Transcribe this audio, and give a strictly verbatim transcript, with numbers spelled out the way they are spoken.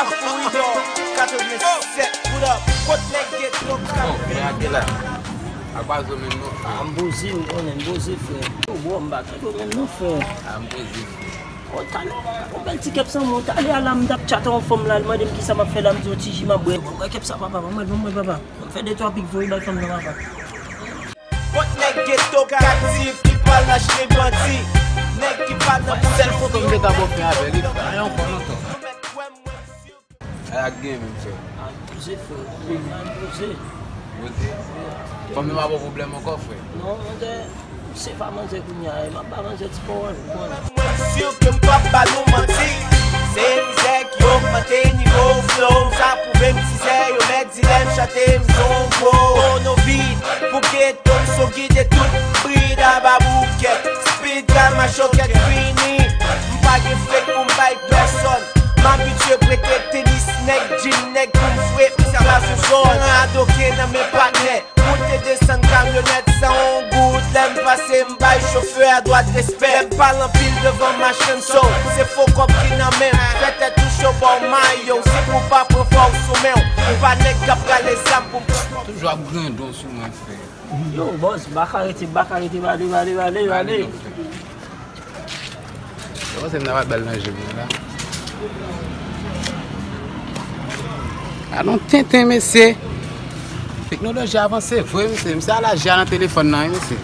Freedom, katrevennsèt, what up? Kot nèg geto k ap viv? Frè a te la. Akwa zo menm non frè. A m poze, ou konnen m poze, frè. Yo, bro, m pa tankou menm non, frè. A m poze frè. Ou talè, ou bèl ti kèp san mwen, talè a la m t ap tchat yon fanm la, l mande m kisa m ap fè la, m di yon ti ji m ap bwè. Ban m bwè kèp sa, papa, ban m bwè, ban m bwè, papa. Ban m fè de twa pik voye bay fanm nan, papa. Kot nèg geto k aktif ki pa lach ni bandi? Nèg ki pa nan Sèl foto m te ka bò fè avè li, frè. Ayon kon lontan. Ay ak gen menm frè. A poze, frè. Poze. Poze. Fanm nan pa bon pwoblèm ankò, frè. Non, manzè, se pa manzè kounye a, e m ap ba manzè ti pawòl, ou konnen. Mwen si ke m p ap ba nou manti. Se mizè ki ogmante nivo flow. Sa pwouve m tizè, yo mèt di lè m chante m se yon gwo. Ono vid pou geto m so gide tout brid aba boukèt. Speed ka machokèt fini. M pa gen fake pou m bay pèsòn. M abitye prete tenis nèg, djin nèg pou m fre m sa pa sou zòn. Adoke nan men patnè. Moute desann kamyonèt san yon goud. Lè m pase m bay chofè a dwat respè. Lè m pale anpil devan machann so. Se fo kòb ki nan men m. Fè tèt ou cho ba w mayo. Se pou pa pran fwa w sou men w. M pa nèg k ap rale zam pou m pran kòb. Toujou ap grandon sou mwen, frè. Yo, bòs, baka rete, baka rete, vale, vale, vale, vale. Yo panse m nan bat bal nan je mwen la. Alon tenten, mesye. Teknoloji avanse vre, mesye. Mesye ala je a nan telefòn nan, wi, mesye.